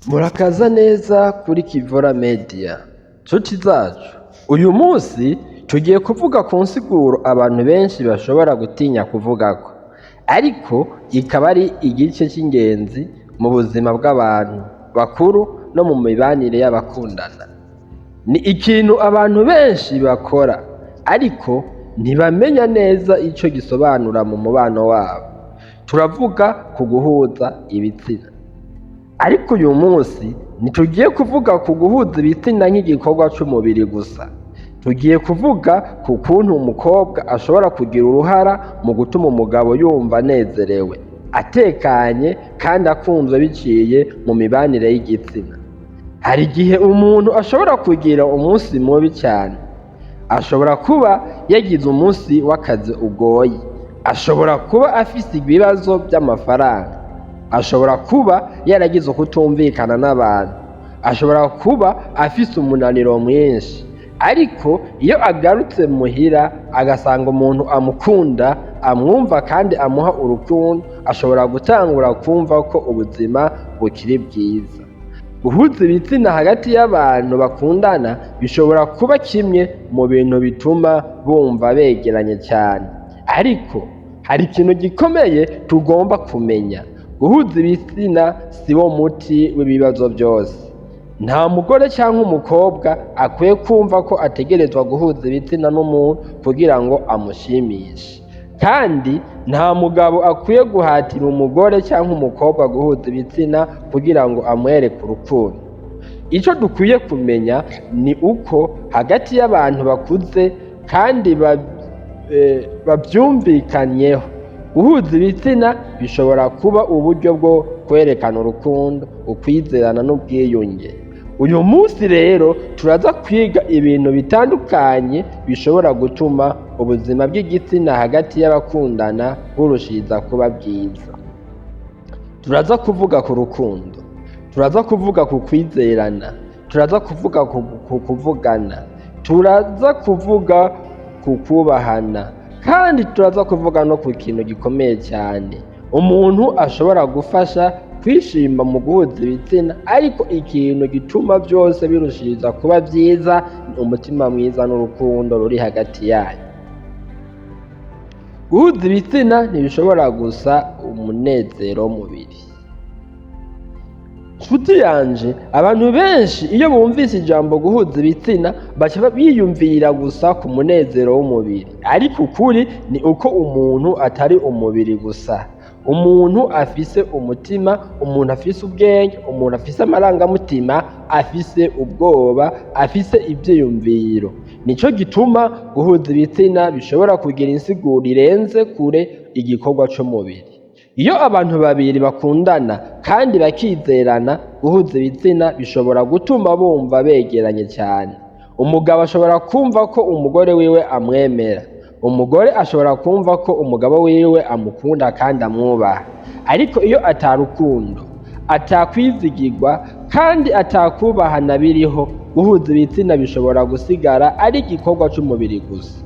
Murakaza neza kuri Kivora Media. Nshuti zacu, uyu munsi tugiye kuvuga ku nsiguro abantu benshi bashobora gutinya kuvugako, ariko ikaba ari igice c'ingenzi mu buzima bw'abantu bakuru no mu mibanire y'abakundana. Ni ikintu abantu benshi bakora, ariko ntibamenya neza ico gisobanura mu mubano wabo. Turavuga ku guhuza ibitsina. Ariko uyu munsi ntitugiye kuvuga ku guhuza ibitsina nk'igikorwa c'umubiri gusa. Tugiye kuvuga ku kuntu umukobwa ashobora kugira uruhara mu gutuma umugabo yumva anezerewe, atekanye kandi akunzwe biciye mu mibanire y'igitsina. Hari igihe umuntu ashobora kugira umunsi mubi cyane. Ashobora kuba yagize umunsi w'akazi ugoye. Ashobora kuba afise ibibazo by'amafaranga. Ashobora kuba yaragize ukutumvikana n'abantu. Ashobora kuba afise umunaniro mwinshi. Ariko iyo agarutse muhira agasanga umuntu amukunda, amwumva kandi amuha urukundo, ashobora gutangura kumva ko ubuzima bukiri bwiza. Guhuza ibitsina hagati y'abantu bakundana bishobora kuba kimwe mu bintu bituma bumva begeranye cyane. Ariko hari ikintu gikomeye tugomba kumenya. Guhuza ibitsina si wo muti w'ibibazo byose. Nta mugore cyangwa umukobwa akwiye kumva ko ategerezwa guhuza ibitsina n'umuntu kugira ngo amushimishe. Kandi nta mugabo akwiye guhatira umugore cyangwa umukobwa guhuza ibitsina kugira ngo amwereke urukundo. Icyo dukwiye kumenya ni uko hagati y'abantu bakuze kandi bavyumvikanyeho, guhuza ibitsina bishobora kuba uburyo bwo kwerekana urukundo, ukwizerana n'ubwiyunge. Uyu munsi rero turaza kwiga ibintu bitandukanye bishobora gutuma ubuzima bw'igitsina hagati y'abakundana burushiriza kuba bwiza. Turaza kuvuga ku rukundo, turaza kuvuga ku kwizerana, turaza kuvuga ku kuvugana, turaza kuvuga ku kubahana, kandi turaza kuvuga no ku kintu gikomeye cyane umuntu ashobora gufasha kwishima mu guhuza ibitsina, ariko ikintu gituma byose birushiriza kuba byiza ni umutima mwiza n'urukundo ruri hagati yanyu. Guhuza ibitsina ntibishobora gusa umunezero w'umubiri. Nshuti yanje, abantu benshi iyo bumvise ijambo guhuza ibitsina baca biyumvira gusa ku munezero w'umubiri, ariko ukuri ni uko umuntu atari umubiri gusa. Umuntu afise umutima, umuntu afise ubwenge, umuntu afise amarangamutima, afise ubwoba, afise ivyiyumviro. Nico gituma guhuza ibitsina bishobora kugira insiguro irenze kure igikorwa c'umubiri. Iyo abantu babiri bakundana kandi bakizerana, guhuza ibitsina bishobora gutuma bumva begeranye cyane. Umugabo ashobora kumva ko umugore wiwe amwemera, umugore ashobora kumva ko umugabo wiwe amukunda kandi amwubaha. Ariko iyo atarukundo, atakwizigirwa kandi atakubahana biriho, guhuza ibitsina bishobora gusigara ari igikorwa c'umubiri gusa.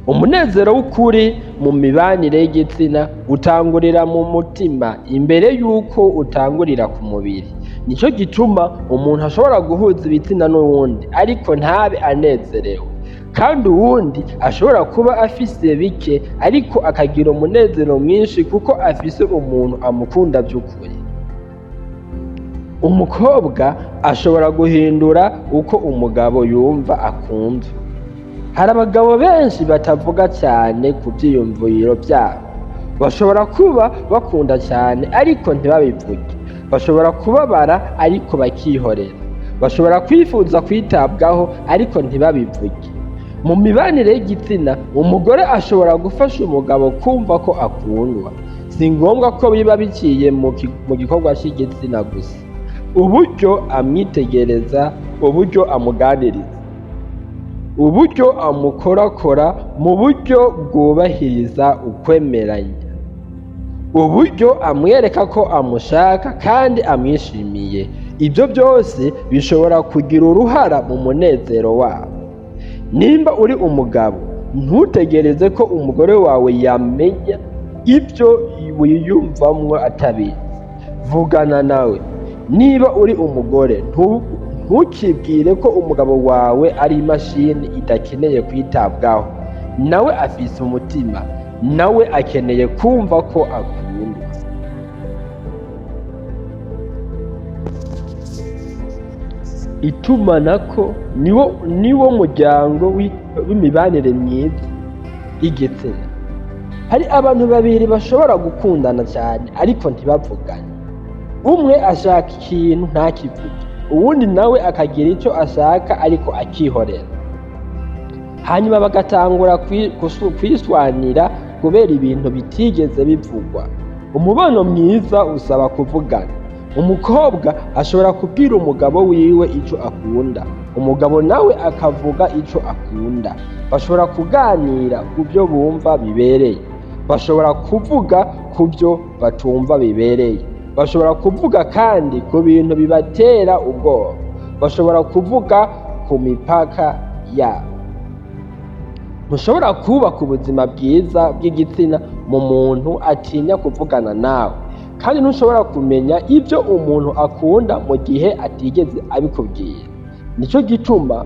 Umunezero w'ukuri mu mibanire y'igitsina utangurira mu mutima imbere y'uko utangurira ku mubiri. Nico gituma umuntu ashobora guhuza ibitsina n'uwundi ariko ntabe anezerewe, kandi uwundi ashobora kuba afise bike ariko akagira umunezero mwinshi kuko afise umuntu amukunda by'ukuri. Umukobwa ashobora guhindura uko umugabo yumva akunzwe. Hari abagabo benshi batavuga cyane ku byiyumviro byabo. Bashobora kuba bakunda cyane ariko ntibabivuge. Bashobora kubabara ariko bakihorera. Bashobora kwifuza kwitabwaho ariko ntibabivuge. Mu mibanire y'igitsina, umugore ashobora gufasha umugabo kumva ko akundwa. Si ngombwa ko biba biciye mu gikorwa cy'igitsina gusa. Uburyo amwitegereza, uburyo amuganiriza, uburyo amukorakora mu buryo bwubahiriza ukwemeranya, uburyo amwereka ko amushaka kandi amwishimiye, ibyo byose bishobora kugira uruhara mu munezero wabo. Nimba uri umugabo, ntutegereze ko umugore wawe yamenya ibyo wiyumvamwo atabizi. Vugana nawe. Niba uri umugore, ntukibwire ko umugabo wawe ari imashini idakeneye kwitabwaho. Nawe afise umutima, nawe akeneye kumva ko akundwa. Itumanako niwo muryango w'imibanire myiza y'igitsina. Hari abantu babiri bashobora gukundana cyane ariko ntibavugane. Umwe ashaka ikintu ntakivuge, uwundi nawe akagira icyo ashaka ariko akihorera. Hanyuma bagatangura kwiswanira kubera ibintu bitigeze bivugwa. Umubano mwiza usaba kuvugana. Umukobwa ashobora kubwira umugabo wiwe ico akunda, umugabo nawe akavuga ico akunda. Bashobora kuganira ku byo bumva bibereye, bashobora kuvuga ku byo batumva bibereye, bashobora kuvuga kandi ku bintu bibatera ubwoba, bashobora kuvuga ku mipaka yabo. Ntushobora kubaka ubuzima bwiza bw'igitsina mu muntu atinya kuvugana nawe, kandi ntushobora kumenya ibyo umuntu akunda mu gihe atigeze abikubwira. Nico gituma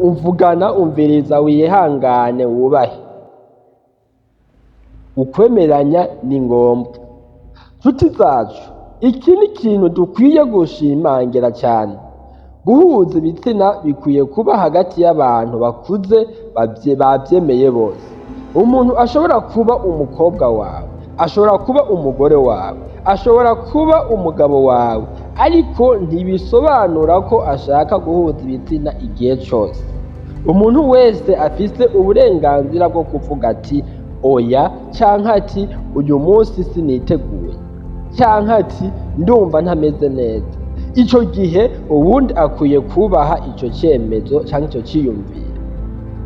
uvugana, umviriza, wihangane, wubahe. Ukwemeranya ni ngombwa. Nshuti zacu, iki ni ikintu dukwiye gushimangira cyane. Guhuza ibitsina bikwiye kuba hagati y'abantu bakuze bavyemeye bose. Umuntu ashobora kuba umukobwa wawe, ashobora kuba umugore wawe, ashobora kuba umugabo wawe, ariko ntibisobanura ko ashaka guhuza ibitsina igihe cose. Umuntu wese afise uburenganzira bwo kuvuga ati oya, canke ati uyu munsi siniteguye, canke ati ndumva ntameze neza. Ico gihe uwundi akwiye kubaha ico cemezo canke ico ciyumviro.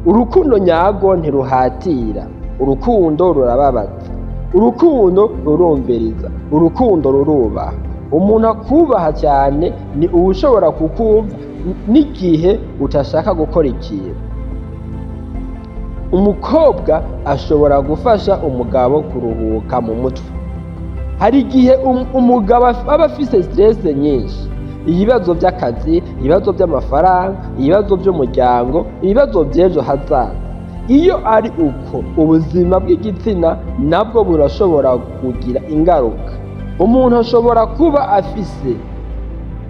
Urukundo nyarwo ntiruhatira, urukundo rurababaza, urukundo rurumviriza, urukundo rurubaha. Umuntu akubaha cyane ni uwushobora kukumva n'igihe utashaka gukora ikintu. Umukobwa ashobora gufasha umugabo kuruhuka mu mutwe. Hari igihe umugabo aba afise stress nyinshi, ibibazo by'akazi, ibibazo by'amafaranga, ibibazo by'umuryango, ibibazo by'ejo hazaza. Iyo ari uko, ubuzima bw'igitsina nabwo burashobora kugira ingaruka. Umuntu ashobora kuba afise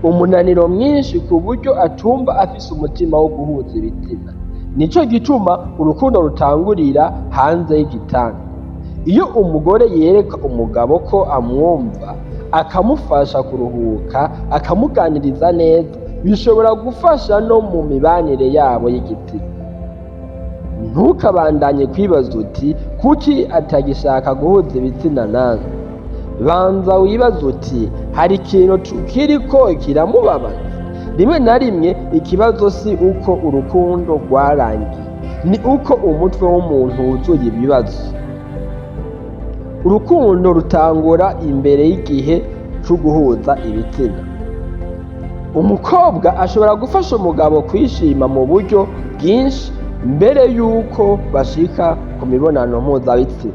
umunaniro mwinshi ku buryo atumva afise umutima wo guhuza ibitsina. Nico gituma urukundo rutangurira hanze y'igitanda. Iyo umugore yereka umugabo ko amwumva, akamufasha kuruhuka, akamuganiriza neza, bishobora gufasha no mu mibanire yabo y'igitsina. Ntukabandanye kwibaza uti kuki atagishaka guhuza ibitsina nanjye. Banza wibaze uti hari ikintu kiriko kiramubabaza. Rimwe na rimwe ikibazo si uko urukundo rwarangiye, ni uko umutwe w'umuntu wuzuye ibibazo. Urukundo rutangura imbere y'igihe co guhuza ibitsina. Umukobwa ashobora gufasha umugabo kwishima mu buryo bwinshi mbere y'uko bashika ku mibonano mpuzabitsina.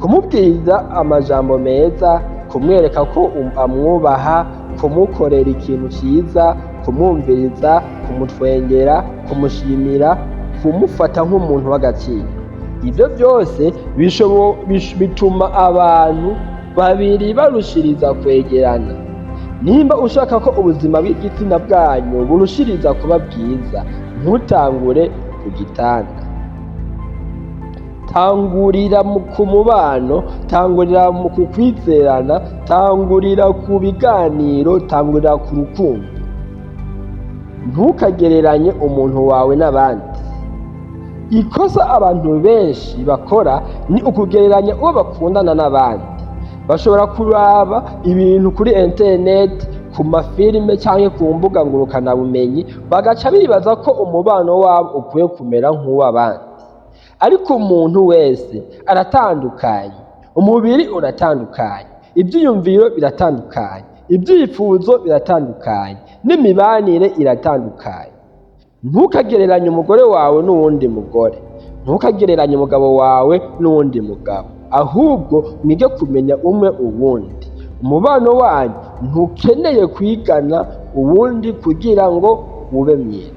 Kumubwira amajambo meza, kumwereka ko amwubaha, kumukorera ikintu ciza, kumwumviriza, kumutwengera, kumushimira, kumufata nk'umuntu w'agaciro. Ivyo vyose bituma abantu babiri barushiriza kwegerana. Nimba ushaka ko ubuzima bw'igitsina bwanyu burushiriza kuba bwiza, ntutangure ku gitanda. Tangurira ku mubano, tangurira ku kwizerana, tangurira ku biganiro, tangurira ku rukundo. Ntukagereranye umuntu wawe n'abandi. Ikosa abantu benshi bakora ni ukugereranya uwo bakundana n'abandi. Bashobora kuraba ibintu kuri internet, ku mafilime canke ku mbuga ngurukanabumenyi, bagaca bibaza ko umubano wabo ukwiye kumera nk'uw'abandi. Ariko umuntu wese aratandukanye, umubiri uratandukanye, ivyiyumviro biratandukanye, ibyifuzo biratandukanye, n'imibanire iratandukanye. Ntukagereranye umugore wawe n'uwundi mugore, ntukagereranye umugabo wawe n'uwundi mugabo, ahubwo mwige kumenya umwe uwundi. Umubano wanyu ntukeneye kwigana uwundi kugira ngo ube mwiza.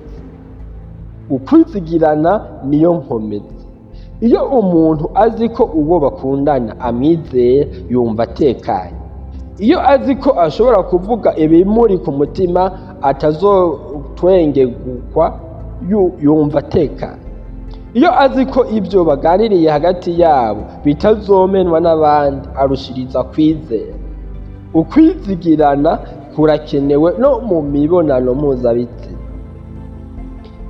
Ukwizigirana niyo nkomezi. Iyo umuntu azi ko uwo bakundana amwizeye, yumva atekanye. Iyo azi ko ashobora kuvuga ibimuri ku mutima atazotwengegukwa, yumva atekanye. Iyo azi ko ibyo baganiriye hagati yabo bitazomenwa n'abandi, arushiriza kwizera. Ukwizigirana kurakenewe no mu mibonano mpuzabitsina.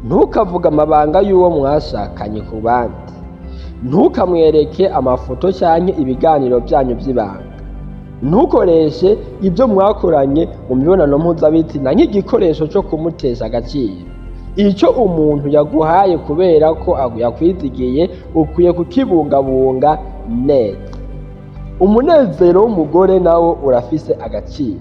Ntukavuge amabanga y'uwo mwashakanye ku bandi. Ntukamwereke amafoto canke ibiganiro byanyu by'ibanga. Ntukoreshe ibyo mwakoranye mu mibonano mpuzabitsina nk'igikoresho cyo kumutesha agaciro. Icyo umuntu yaguhaye kubera ko yakwizigiye, ukwiye kukibungabunga neza. Umunezero w'umugore nawo urafise agaciro.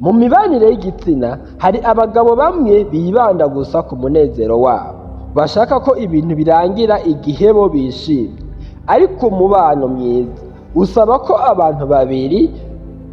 Mu mibanire y'igitsina hari abagabo bamwe bibanda gusa ku munezero wabo, bashaka ko ibintu birangira igihe bo bishimye. Ariko umubano mwiza usaba ko abantu babiri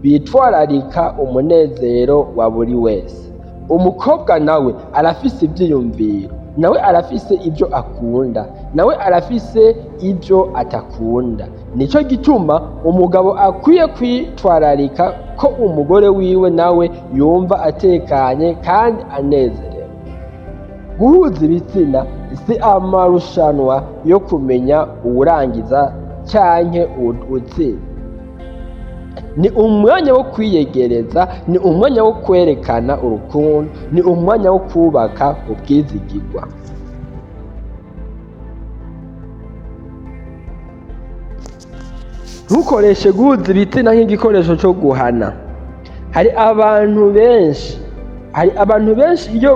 bitwararika umunezero wa buri wese. Umukobwa nawe arafise ivyiyumviro, nawe arafise ibyo akunda, nawe arafise ibyo atakunda. Nico gituma umugabo akwiye kwitwararika ko umugore wiwe nawe yumva atekanye kandi anezerewe. Guhuza ibitsina si amarushanwa yo kumenya uwurangiza canke uwutsinda. Ni umwanya wo kwiyegereza, ni umwanya wo kwerekana urukundo, ni umwanya wo kubaka ubwizigirwa. Ntukoreshe guhuza ibitsina nk'igikoresho cyo guhana. Hari abantu benshi iyo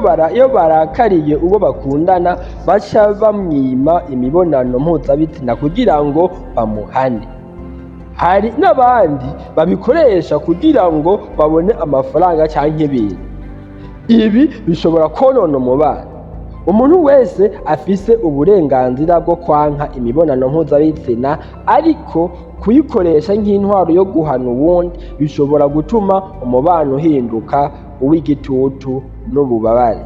barakariye uwo bakundana, baca bamwima imibonano mpuzabitsina kugira ngo bamuhane. Hari n'abandi babikoresha kugira ngo babone amafaranga canke ibintu. Ibi bishobora konona umubano. Umuntu wese afise uburenganzira bwo kwanka imibonano mpuzabitsina, ariko kuyikoresha nk'intwaro yo guhana uwundi bishobora gutuma umubano uhinduka uw'igitutu n'ububabare.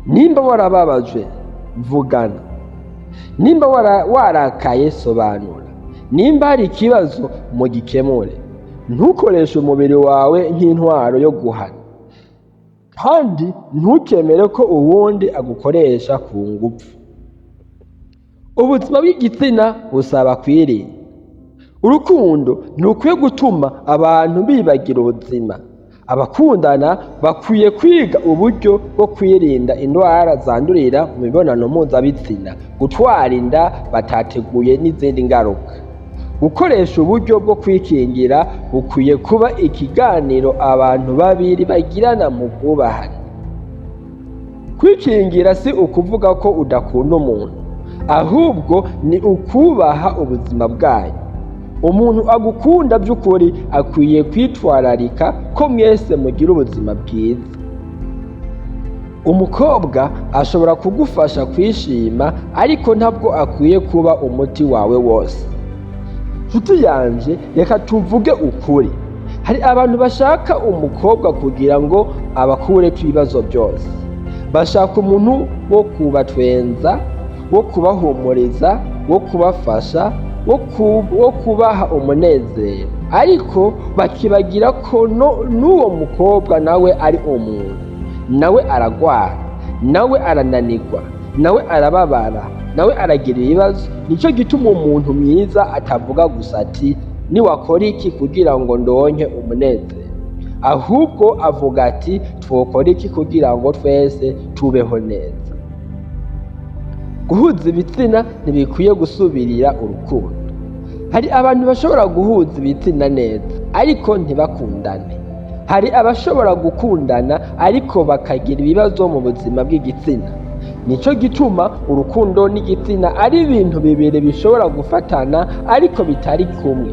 Nimba warababajwe, vugana. Nimba warakaye, sobanura. Nimba hari ikibazo, mugikemure. Ntukoreshe umubiri wawe nk'intwaro yo guhana, kandi ntukemere ko uwundi agukoresha ku nguvu. Ubuzima bw'igitsina busaba kwirinda. Urukundo ntirukwiye gutuma abantu bibagira ubuzima. Abakundana bakwiye kwiga uburyo bwo kwirinda indwara zandurira mu mibonano mpuzabitsina, gutwara inda batateguye n'izindi ngaruka. Gukoresha uburyo bwo kwikingira bukwiye kuba ikiganiro abantu babiri bagirana mu bwubahane. Kwikingira si ukuvuga ko udakunda umuntu, ahubwo ni ukubaha ubuzima bwanyu. Umuntu agukunda by'ukuri akwiye kwitwararika ko mwese mugira ubuzima bwiza. Umukobwa ashobora kugufasha kwishima, ariko ntabwo akwiye kuba umuti wawe wose. Nshuti yanje, reka tuvuge ukuri. Hari abantu bashaka umukobwa kugira ngo abakureko ibibazo byose. Bashaka umuntu wo kubatwenza, wo kubahumuriza, wo kubafasha, wo kubaha umunezero, ariko bakibagira ko n'uwo mukobwa nawe ari umuntu, nawe aragwara, nawe arananirwa, nawe arababara, nawe aragira ibibazo. Nico gituma umuntu mwiza atavuga gusa ati: "Niwakora iki kugira ngo ndonke umunezero?" Ahubwo avuga ati: "Twokora iki kugira ngo twese tubeho neza?" Guhuza ibitsina ntibikwiye gusubirira urukundo. Hari abantu bashobora guhuza ibitsina neza ariko ntibakundane. Hari abashobora gukundana ariko bakagira ibibazo mu buzima bw'igitsina. Nico gituma urukundo n'igitsina ari ibintu bibiri bishobora gufatana ariko bitari kumwe.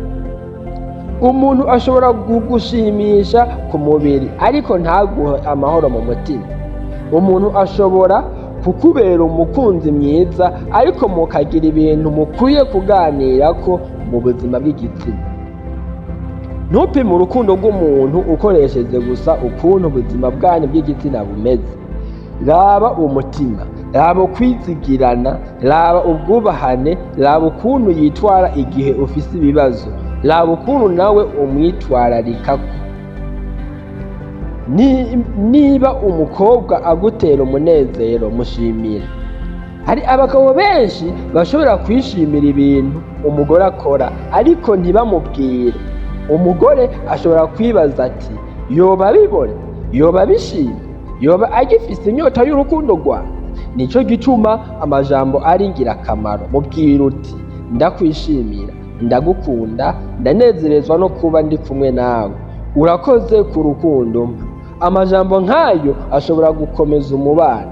Umuntu ashobora kugushimisha ku mubiri ariko ntaguhe amahoro mu mutima. Umuntu ashobora kukubera umukunzi mwiza ariko mukagira ibintu mukwiye kuganirako mu buzima bw'igitsina. Ntupime urukundo rw'umuntu ukoresheje gusa ukuntu ubuzima bwanyu bw'igitsina bumeze. Raba umutima, raba ukwizigirana, raba ubwubahane, raba ukuntu yitwara igihe ufise ibibazo, raba ukuntu nawe umwitwararikako. Niba umukobwa agutera umunezero, mushimire. Hari abagabo benshi bashobora kwishimira ibintu umugore akora, ariko ntibamubwire. Umugore ashobora kwibaza ati: yoba abibona, yoba abishima, yoba agifise inyota y'urukundo rwanjye. Nico gituma amajambo ari ingirakamaro. Mubwira uti: ndakwishimira, ndagukunda, ndanezerezwa no kuba ndi kumwe nawe, urakoze ku rukundo mpa. Amajambo nk'ayo ashobora gukomeza umubano.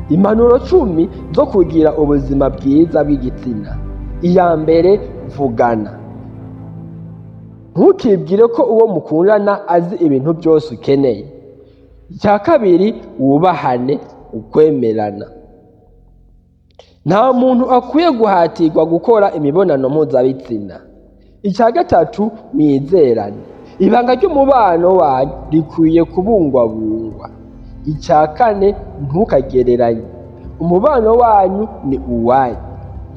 Impanuro 10 zo kugira ubuzima bwiza bw'igitsina. Iya mbere, vugana. Ntukibwire ko uwo mukundana azi ibintu byose ukeneye. Icya kabiri, wubahane, ukwemerana. Nta muntu akwiye guhatirwa gukora imibonano mpuzabitsina. Icya gatatu, mwizerane. Ibanga ry'umubano wanyu rikwiye kubungwabungwa. Icya kane, ntukagereranye. Umubano wanyu ni uwanyu.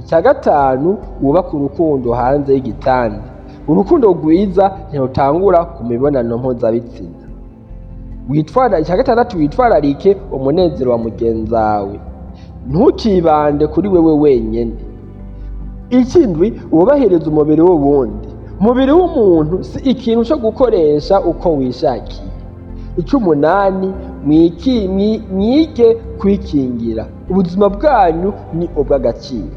Icya gatanu, wubake urukundo hanze y'igitanda. Urukundo rwiza ntirutangura ku mibonano mpuzabitsina. Icya gatandatu, witwararike umunezero wa mugenzi wawe. Ntukibande kuri wewe wenyene. Ikindwi, wubahirize umubiri w'uwundi. Umubiri w'umuntu si ikintu cyo gukoresha uko wishakiye. Icumunani, mwige kwikingira. Ubuzima bwanyu ni ubw'agaciro.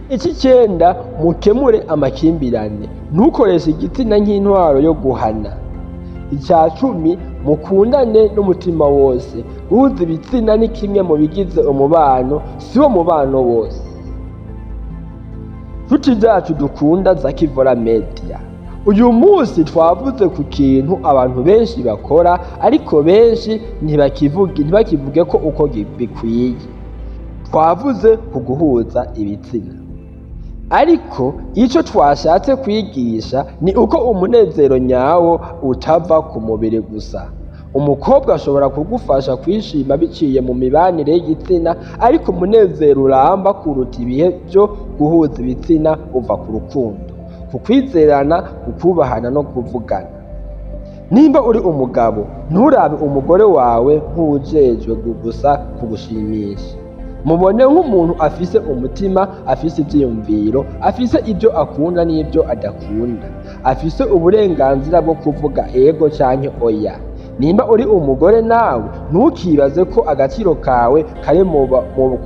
Icicenda, mukemure amakimbirane. Ntukoreshe igitsina nk'intwaro yo guhana. Icya 10, mukundane n'umutima wose. Guhuza ibitsina ni kimwe mu bigize umubano, si wo mubano wose. Nshuti zacu dukunda za Kivora Media, uyu munsi twavuze ku kintu abantu benshi bakora, ariko benshi ntibakivuge ko uko bikwiye. Twavuze ku guhuza ibitsina, ariko icyo twashatse kwigisha ni uko umunezero nyawo utava ku mubiri gusa. Umukobwa ashobora kugufasha kwishima biciye mu mibanire y'igitsina, ariko umunezero uramba kuruta ibihe byo guhuza ibitsina uva ku rukundo, ku kwizerana, ku kubahana no kuvugana. Nimba uri umugabo, nturabe umugore wawe nk'uwujejwe gusa kugushimisha. Mubone nk'umuntu afise umutima, afise ivyiyumviro, afise ibyo akunda n'ibyo adakunda, afise uburenganzira bwo kuvuga ego canke oya. Nimba uri umugore nawe, ntukibaze ko agaciro kawe kari mu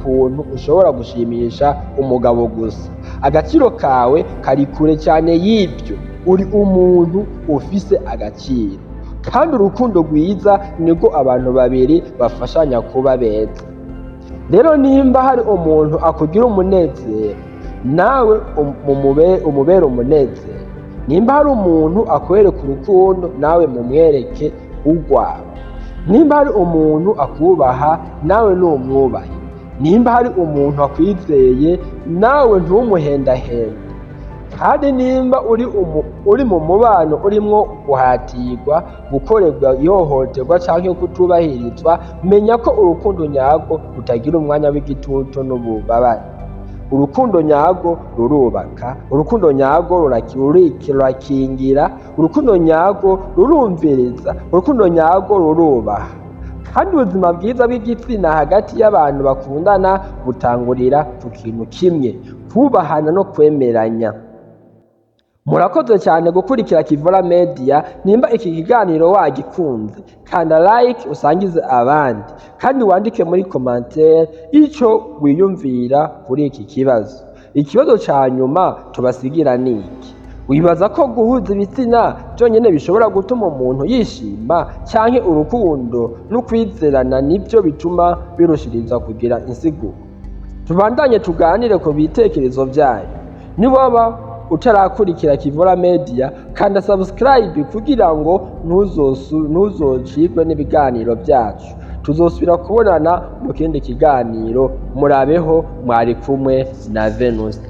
kuntu ushobora gushimisha umugabo gusa. Agaciro kawe kari kure cyane y'ibyo. Uri umuntu ufise agaciro, kandi urukundo rwiza nibwo abantu babiri bafashanya kuba beza. Rero nimba hari umuntu akugira umunezero, nawe umubere umunezero. Nimba hari umuntu akwereka urukundo, nawe mumwereke urwawe. Nimba hari umuntu akubaha, nawe numwubahe. Nimba hari umuntu akwizeye, nawe ntumuhendahende. Kandi nimba uri mu mubano urimwo guhatirwa, gukorerwa ihohoterwa canke kutubahirizwa, menya ko urukundo nyarwo rutagira umwanya w'igitutu n'ububabare. Urukundo nyarwo rurubaka, urukundo nyarwo rurakingira, urukundo nyarwo rurumviriza, urukundo nyarwo rurubaha. Kandi ubuzima bwiza bw'igitsina hagati y'abantu bakundana butangurira ku kintu kimwe: kubahana no kwemeranya. Murakoze cyane gukurikira Kivora Media. Nimba iki kiganiro wagikunze, kanda like, usangize abandi, kandi wandike muri commentaire ico wiyumvira kuri iki kibazo. Ikibazo ca nyuma tubasigira niki: wibaza ko guhuza ibitsina byonyene bishobora gutuma umuntu yishima, canke urukundo n'ukwizerana nibyo bituma birushiriza kugira insiguro? Tubandanye tuganire ku bitekerezo byanyu. Niwaba utarakurikira Kivora Media, kanda subscribe kugira ngo ntuzocikwe n'ibiganiro byacu. Tuzosubira kubonana mu kindi kiganiro. Murabeho, mwari kumwe na Venuste.